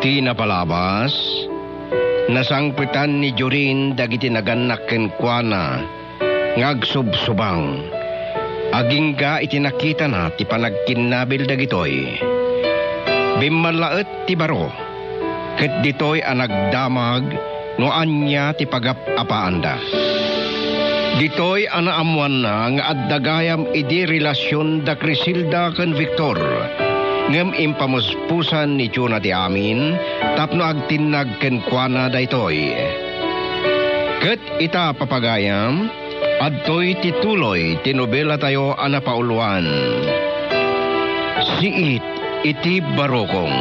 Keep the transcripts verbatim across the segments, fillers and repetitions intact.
ti napalabas, nasangpetan ni Jorin dagiti nagannak kenkuana nga agsubsubang. Agingga iti nakitana ti panagkinnabil dagitoy. Bimmallaet ti baro, ket ditoy a nagdamag no ania ti pagap-apaanda. Ditoy a naammoanna nga adda gayam idi relasion da Criselda ken Victor, ngem impamuspusan ni Jonah ti amin tapno agtinnag kenkuana daytoy. Ket ita, papagayam, adtoy ti tuloy ti nobelatayo a napauluan, Siit iti Barukong.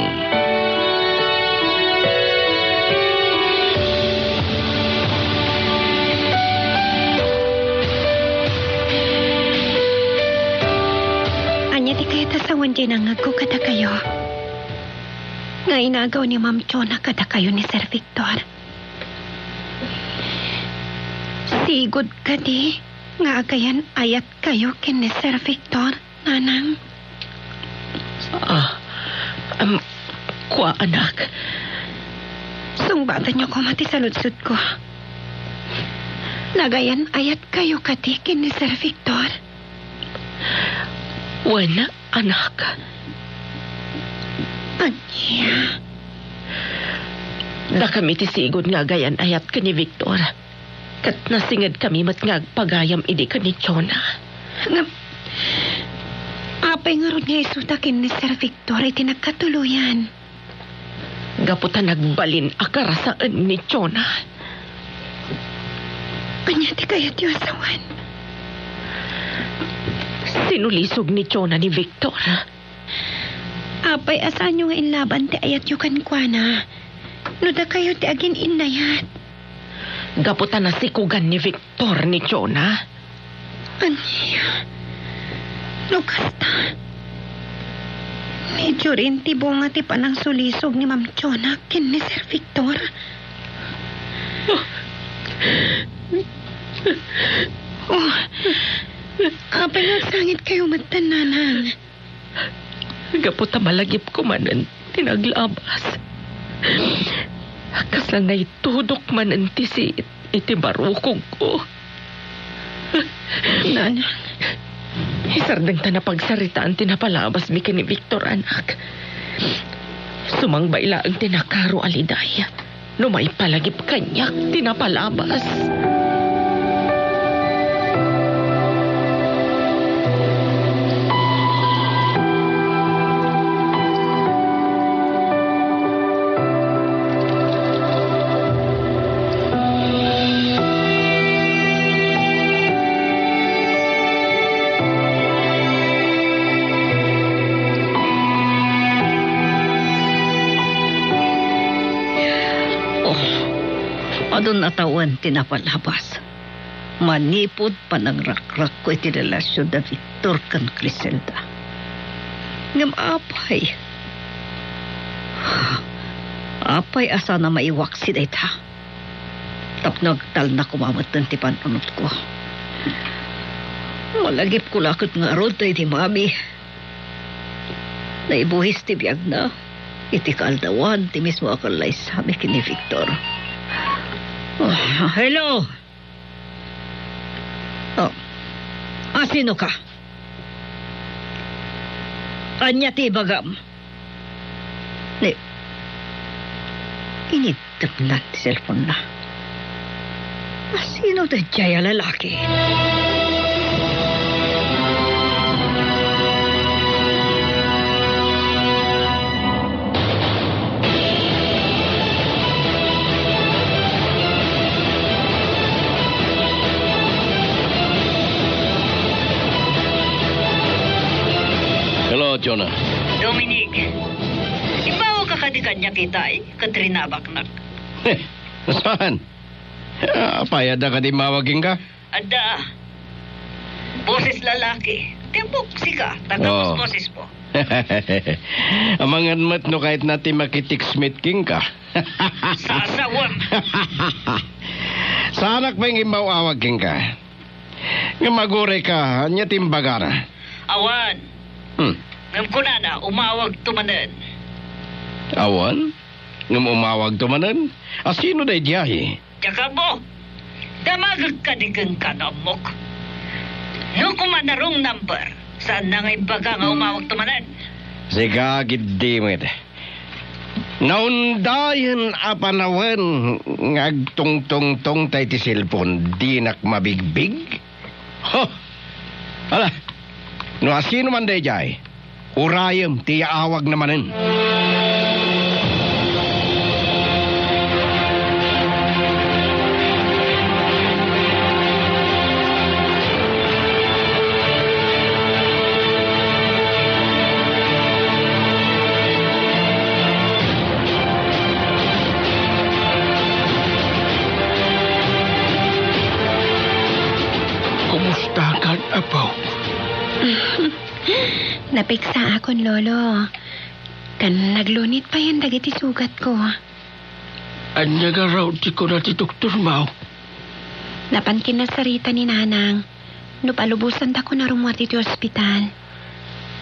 Ania ti kayat a sawen ti nangngegko kadakayo? Nga inagaw ni Ma'am Jonah kadakayo ni Sir Victor. Sigud kadi nga agayan-ayatkayo ken ni Sir Victor, nanang? Ah, um, kua, anak. Sungbatanyo koma ti saludsodko. Nagayan-ayatkayo kadi ken ni Sir Victor? Wen, anak. Ania? Dakami ti sigud nga agayan-ayat ken ni Victor. Ket nasingedkami met nga agpagayam idi ken ni Jonah. Ngem, apay ngarud nga isuda ken ni Sir Victor iti nagkatuloyan? Gapu ta nagbalin a karasaen ni Jonah. Ania ti kayatyo a sawen? Sinulisog ni Jonah ni Victor. Apay a saanyo nga inlaban ti ayatyo kenkuana? No dakayo ti agin-innayat. Gapu ta nasikugan ni Victor ni Jonah. Ania? No kasta, ni Jorin ti bunga ti panangsulisog ni Ma'am Jonah ken ni Sir Victor. Oh, apay nga agsangitkayo metten, nanang? Gapu ta malagipko manen ti naglabas. Kasla naitudok manen ti siit iti barukogko. Nanang. Isardengta a pagsaritaan ti napalabasmi ken ni Victor, anak. Sumangbay laeng ti nakaro a liday. No maipalagip kaniak ti napalabas. Oh, adun a tawen ti napalabas. Manipud panangrakrakko iti relasion da Victor ken Criselda. Ngem apay? Apay a saan a maiwaksi dayta? Tapno agtalna koma metten ti panunotko. Malagipko la ket ngarud daydi mami. Naibuhis ti biagna iti kaaldawan ti mismo a kallaysami ken ni Victor. Ah, hello! Oh. Ah, sino ka? Ania ti ibagam? Ni, iniddepnan ti cellphone-na. Ah, sino daydiay a lalaki? Hello, Jonah. Dominic, imbawagka kadi kaniak itay, ket rinabaknak. Saan? Apay, adda kadi immawag kenka? Adda. Boses lalaki. Timpok sika, ta Oh. Boses mo. Amangan met no kayatna ti makitext met kenka. Sasawem. Saanak pay nga immaw-awag kenka. Ngem agurayka, ania ti imbagana? Awan. Hmm. Ngem kunana, umawagto manen. Awan? Ngem umawagto manen. A, sino daydiay? Jacobo, damagek kadi kenka no ammok. No koma na wrong number, saanna nga imbaga nga umawagto manen. Sika ketdi met. Naundayen a panawen nga agtungtungtong tay ti cellphone, dinak mabigbig? Ho! Ala, no asino man daydiay, urayem ti yaawagna manen. Kumustakan, Apo? Napigsaakon, Lolo. Ken naglunit payen dagiti sugatko. Ania ngarud ti kuna ti doktormo? Napan kinasarita ni Nanang no palubosandakon a rummuar ditoy ospital.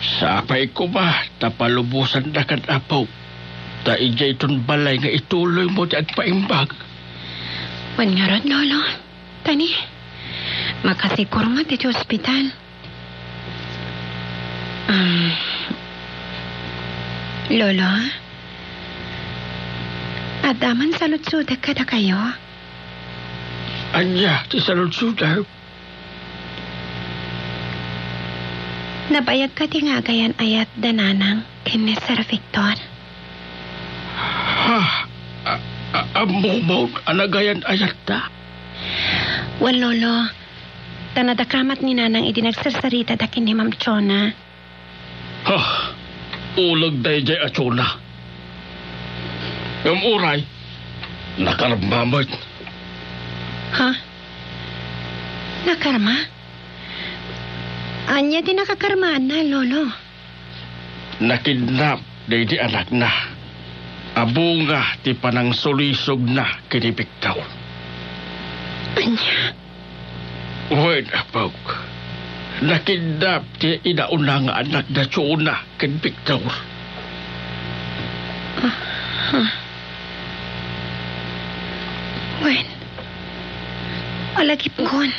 Sapay koma ta palubosandakan, Apo, ta idiayton balay nga ituloymo ti agpaimbag. Wen ngarud, Lolo. Tani, makasigurmo ditoy ospital. Um, Lolo, adda man saludsodek kadakayo? Ania ti saludsodem? Nabayagka ti nga agayan-ayat da Nanang ken ni Sir Victor? Ha? A, a, ammom a nagayan-ayatda? Wen, Lolo. Ta nadakamat ni Nanang idi nagsarsarita da ken ni Ma'am Chona. Ha? Uleg daydiay a Chona. Ngem uray, nakarma met. Ha? Nakarma? Ania ti nakakarmaanna, Lolo? Nakidnap daydi anakna a bunga ti panangsulisogna ken ni Victor. Ania? Wen, apok. Nakidnap ti inauna nga anak da Chona ken Victor. Aha. Wen, alagipkon.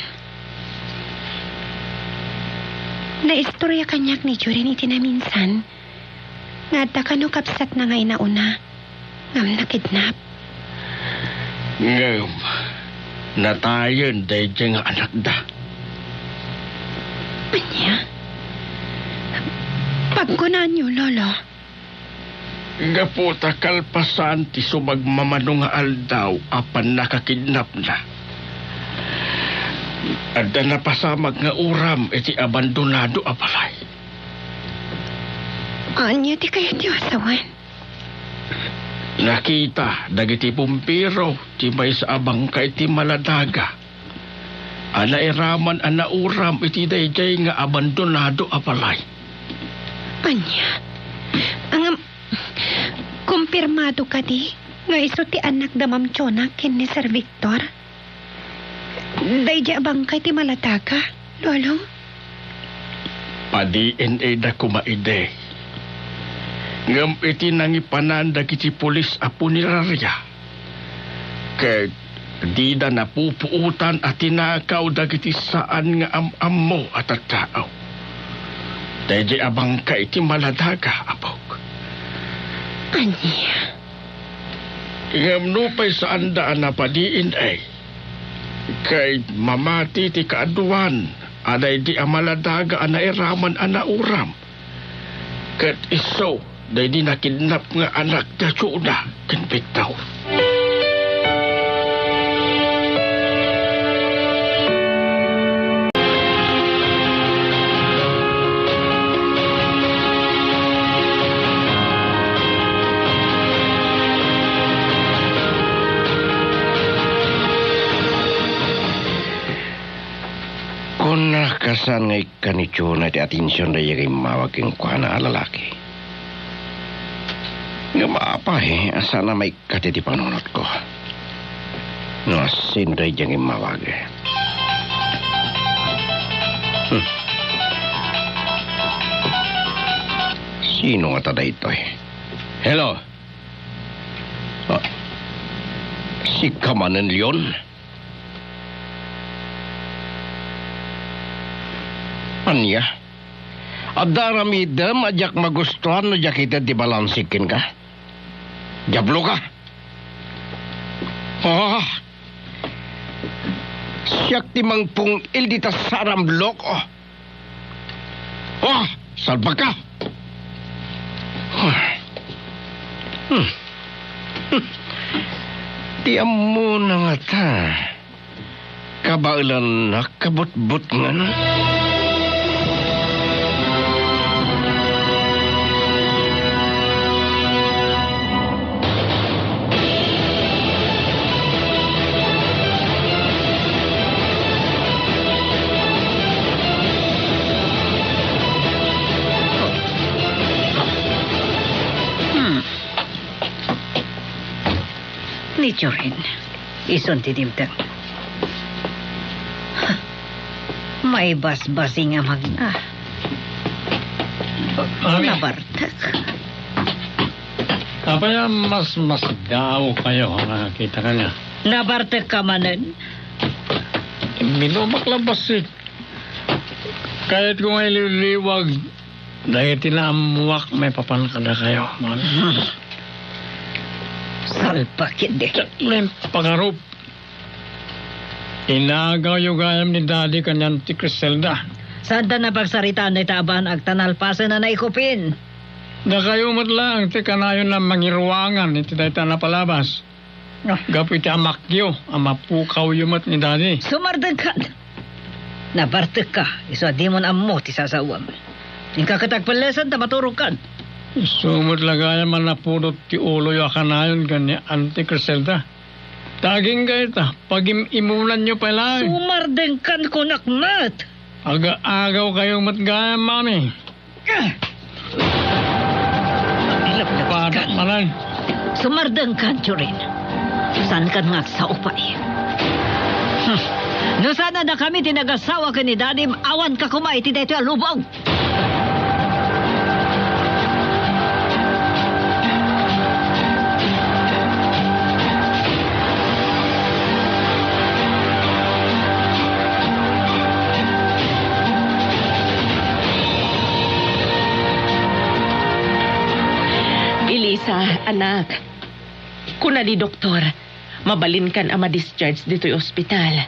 Naistorya kaniak ni Jorin iti naminsan nga adda kano kabsatna nga inauna ngem nakidnap. Ngem natayen daydiay nga anakda. Ania? Pagkunaanyo, Lolo? Gapu ta kalpasan ti sumagmamano nga aldaw a pannakakidnapna, adda napasamak nga uram iti abandonado a balay. Ania ti kayatyo a sawen? Nakita dagiti bumbero ti maysa a bangkay ti maladaga a nairaman a nauram iti daydiay nga abandonado a balay. Ania? Ngem, kumpirmado kadi nga isu ti anak da Ma'am Chona ken ni Sir Victor? Daydiay a bangkay ti maladaga, Lolo? Pa-D N A da koma idi. Ngem iti nangipanan dagiti pulis a punerarya, ket dida napupuotan a tinakaw dagiti saan nga am-ammo a tattao. Daydiay a bangkay ti maladaga, apok. Ania? Ngem nupay saanda a napa-D N A, ket mamati ti kaaduan a daydi a maladaga a nairaman a nauram, ket isu daydi nakidnap nga anak da Chona ken Victor. Kuna, kasano nga ikkan ni Chona ti atension daydiay nga immawag kenkuana a lalaki. Ngem apay a saan a maikkat iti panunotko? No asino daydiay nga immawag? Hmm. Sino ngata daytoy? Hello? Sika manen, Leon. Ania? Adda aramidem a diak magustuan no diak ited ti balansek kenka? Diablo ka! Ah! Siak ti mangpung-il dita saram, loko! Ah! Salbag ka! Ah! Hmm. Hmm. Ti ammona ngata, kabaelannak kabutbutngan. Hmm. Ni Jorin, isun ti dimteng. Maibasbasing a magna. Mami. Nabartek. Apay a mas, mas dao kayo nga kita kanya? Nabartek ka manen? Binumak la bassit. Kayat ko nga iliwliwag dagiti naammuak maipapan kadakayo, mami. Salbag idi. Diak laeng pagarup. Inagawyo gayam ni Daddy ken ni Auntie Criselda. Saanda napagsaritaan dayta a baan agta nalpasen a naikupin. Dakayo met laeng ti kanayon a mangiruangan iti dayta a napalabas. Ah. Gapu iti amakyo a mapukawyo met ni Daddy. Sumardengkan! Nabartekka, isu a dimon ammo ti sasawam. Inka ket agpellesen ta maturogkan. Isu met la gayam a napudot ti uloyo a kanayon ken ni Auntie Criselda. Ta agingga ita, pagim-imunanyo pay laeng. Sumardengkan, kunak met. Aga-agaw kayo met gayam, Mami. Padak manen. Sumardengkan, Jorin. Saankan nga agsao pay? Hmm. No saan a dakami ti nagasawa ken ni Dadim, awanka koma iti daytoy a lubong. Elisa, anak, kuna ni doktor, mabalinkan a ma-discharge ditoy ospital.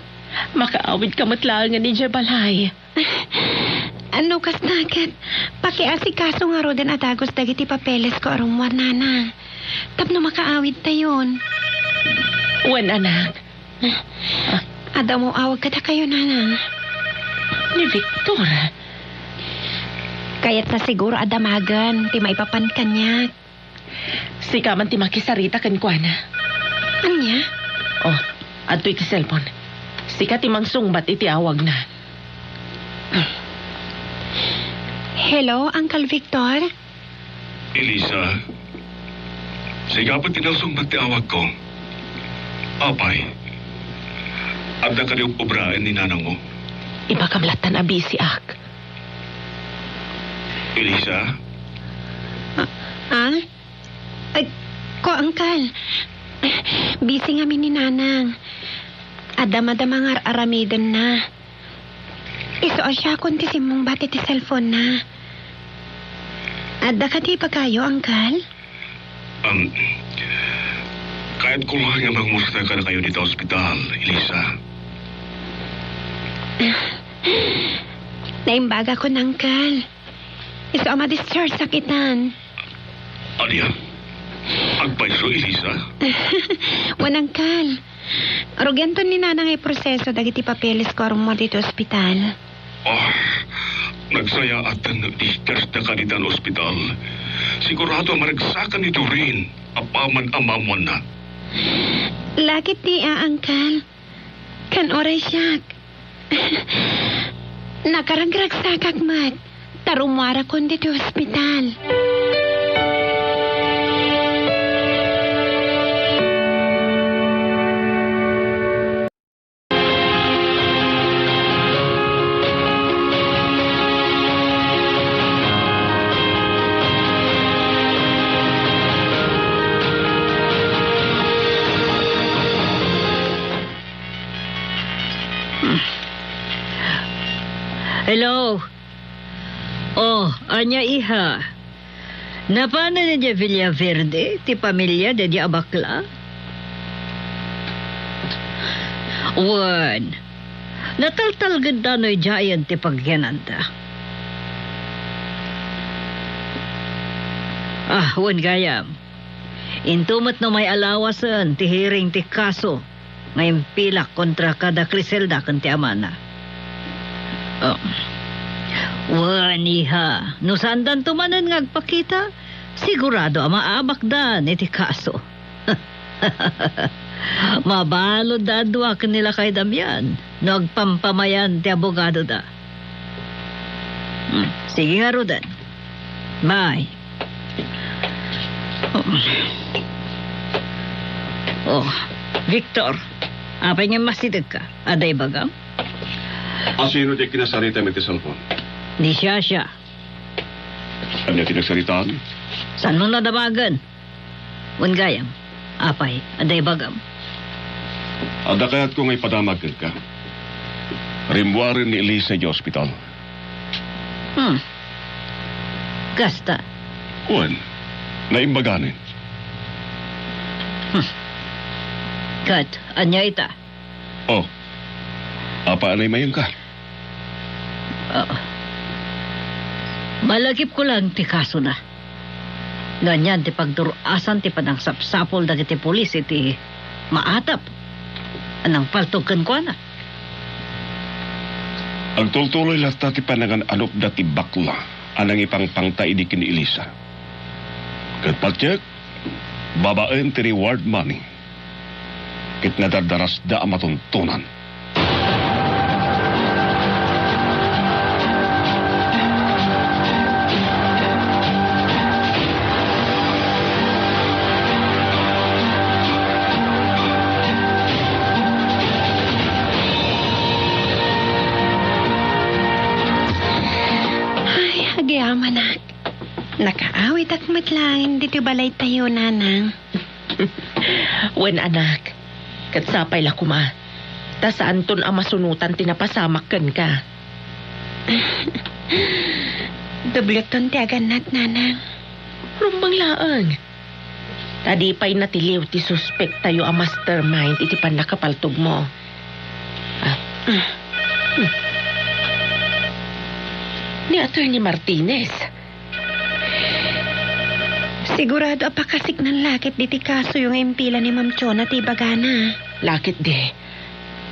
Makaawidka met laengen idiay balay. No kasta ket, pakiasikaso ngaruden a dagus dagiti papeles ko a rummuar, Nanang, tapno makaawidtayon. Wen, anak. Adda umawag kadakayo, Nanang. Ni Victor. Kayatna siguro a damagen ti maipapan kaniak. Sika man ti makisarita kenkuana. Ania? Oh, adtoy ti cellphone. Sika ti mangsungbat iti awagna. Hello, Uncle Victor? Elisa, sika pay ti nangsungbat ti awagko. Apay, adda kadi ub-ubraen ni nanangmo? Ibagam lattan a busy-ak. Elisa? Ah? Ah? Ay, ko, Uncle. Busy ngamin ni Nanang. Adda madama nga ar-aramidenna. Isu a siakon ti simmungbat iti cellphone-na. Adda kadi ibagayo, Uncle? Um, kayatko laeng nga mangmusta kadakayo dita ospital, Elisa. Naimbagakon, Uncle. Isu a ma-discharge-ak itan. Ania? Agpayso, Elisa? Wen, Uncle. Rugianton ni Nanang a iproseso dagiti papeles ko a rummuar ditoy ospital. Oh, nagsayaaten, discharge-da kadi itan ospital. Sigurado a maragsakan ni Doreen apaman a maammoanna. Lakit ni a, Uncle. Kan uray siak. Nakaragragsakak met, ta rummuarakon ditoy ospital. Hello? Oh, ania, iha? Napanen idiay Villaverde ti pamilia daydiay a bakla? Wen, nataltalgedda no idiayen ti pagyananda. Ah, wen gayam. Into met no may alawasen ti hearing ti kaso nga impilak kontra kada Criselda ken ti amana. Oh. Wen, iha, no saandanto manen nga agpakita, sigurado a maabakdan iti kaso. Mabalud da a dua ken ni Lakay Damian no agpampamayan ti abogadoda. Hmm, sige ngaruden. Bye. Oh, Victor, apay nga masidegka? Adda ibagam? Asino ti kinasaritam iti cellphone? Ni Shasha. Ania ti nagsaritaan? Saanmo nga damagen? Wen gayam, apay, adda ibagam? Adda kayatko nga ipadamag kenka. Rimmuaren ni Elisa idiay ospital. Hmm. Kasta? Wen, naimbaganen. Hmm. Ket, ania ita? Oh, apay a naimayengka? Ah, malagipko laeng ti kasona. Ania ti pagdur-asan ti panangsapsapul dagiti pulis iti maatap a nangpaltog kenkuana. Agtultuloy latta ti panangan-anupda ti bakla a nangipangpangta idi ken ni Elisa. Ket patiek, babaen ti reward money, ket nadardarasda a matuntunan. Ay, agyamanak. Nakaawitak met laeng ditoy balaytayo, Nanang. Wen, anak, ket sapay la koma, ta saanton a masunotan ti napasamak kenka. Dobleton ti agannat, Nanang. Rumbeng laeng. Ta di pay natiliw ti suspektayo a mastermind iti pannakapaltogmo. Ah. Ni Attorney Martinez. Sigurado a pakasiknan la ket diti kasoyo nga impila ni Ma'am Chona ti ibagana. La ketdi.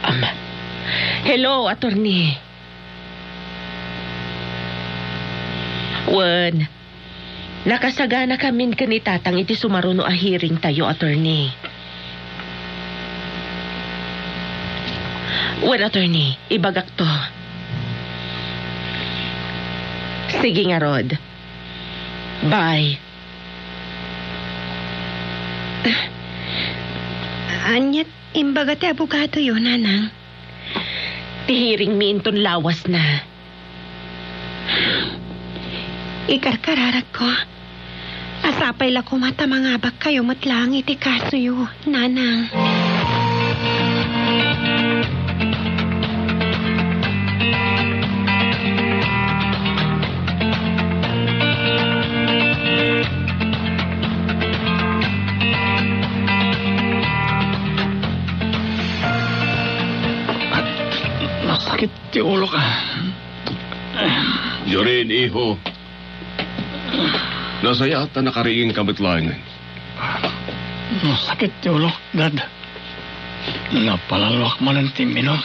Am, hello, attorney. Wen, nakasaganakamin ken ni Tatang iti sumaruno a hearingtayo, attorney. Wen, attorney, ibagakto. Sige ngarud. Bye. Ania ti imbaga ti abogadoyo, Nanang? Ti hearingmi inton lawasna. Ikarkararakko a sapay la koma ta mangabakkayo met laeng iti kasoyo, Nanang. Nasakit ti ulok. Jorin, iho. Nasayaat ta nakariingka met laengen. Nasakit ti ulok, Dad. Napalaluak manen ti imminum.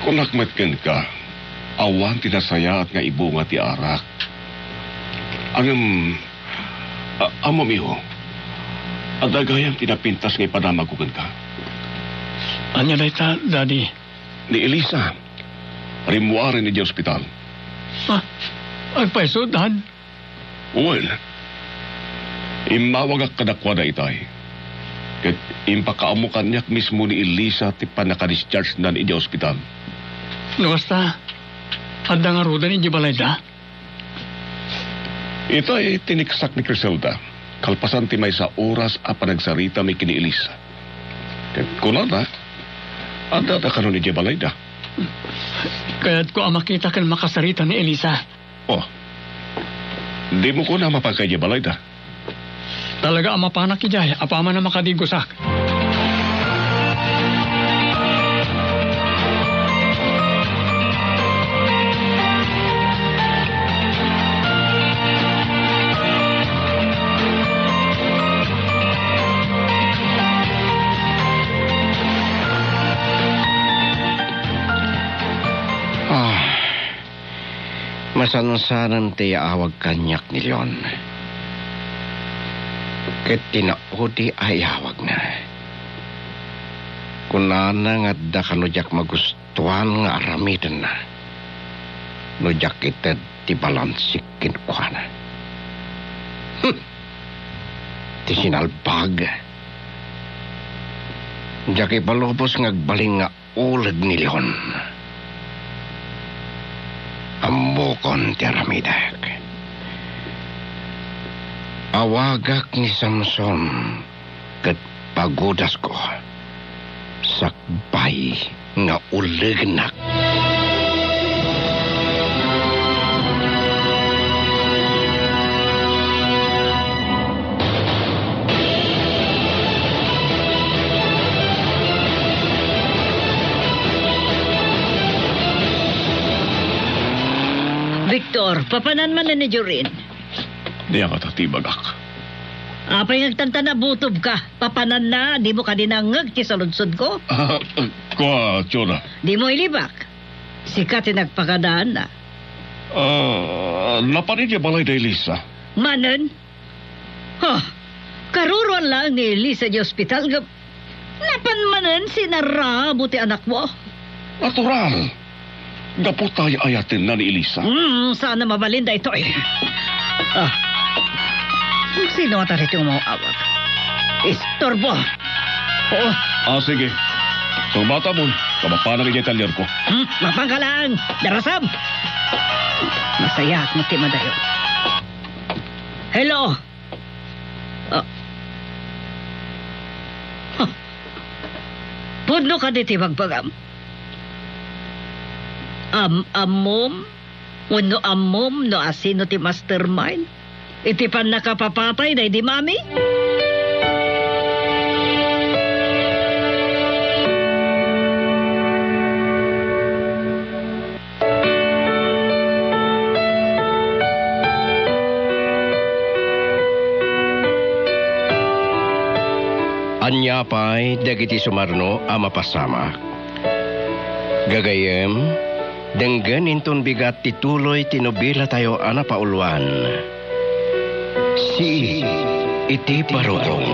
Kunak met kenka, awan ti nasayaat nga ibunga ti arak. Ngem, a-, ammom, iho, adda gayam ti napintas nga ipadamagko kenka. Ania dayta, Daddy? Ni Elisa, rimmuaren idiay ospital. Ah, agpayso, Dad? Wen, immawagak kadakuada itay. Ket impakaammo kaniak mismo ni Elisa ti pannakadischargenan idiay ospital. No kasta, adda ngaruden idiay balayda? Itay tiniksak ni Criselda, kalpasan ti maysa oras a panagsaritami ken ni Elisa. Ket kunana, addada kanon idiay balayda. Kayatko a makita ken makasarita ni Elisa. Oh. Dimo kuna a mapan idiay balayda? Talaga a mapanak idiay, apaman a makadigusak. Ah, masansanen ti yaawag kaniak ni Leon. Ket ti naudi a iyawagna. Kunana nga adda kano diak magustuan nga aramidenna no diak ited ti balansik kenkuana. Hmm! Ti sinalbag. Diak ipalubos nga agbalin nga uleg ni Leon. Ammokon ti aramidek. Awagak ni Samson ket pagudasko sakbay nga ulegennak. Victor, papanan manen ni Jorin. Diak a tatibagak. Apay nga agtantan a butobka? Papananna, dimo kadi nangngeg ti saludsodko? Ah, kua, Chona. Dimo ilibak. Sika ti nagpakadaanna. Ah, napan idiay balayda ni Elisa. Manen? Huh, karuruan laeng ni Elisa idiay ospital ngem napan manen, sinarrabo ti anakmo. Natural. Gapu ta ay-ayatenna ni Elisa. Hmm, saan a mabalin daytoy. Ah. Sino ata ditoy umaw-awag? Istorbo. Oo. Ah, sige. Surbatamonka, mapanak idiay talyerko. Hmm, mapanka laeng. Darasam. Masayaat met ti madayo. Hello. Ah. Huh. Pudno kadi ti bagbagam? Am-ammom? Wenno ammom no asino ti mastermind iti pannakapapatay daydi Mami? Ania pay dagiti sumarno a mapasamak? Gagayyem, denggen inton bigat ti tuloy ti nobelatayo a napauluan, Sii iti Barukong.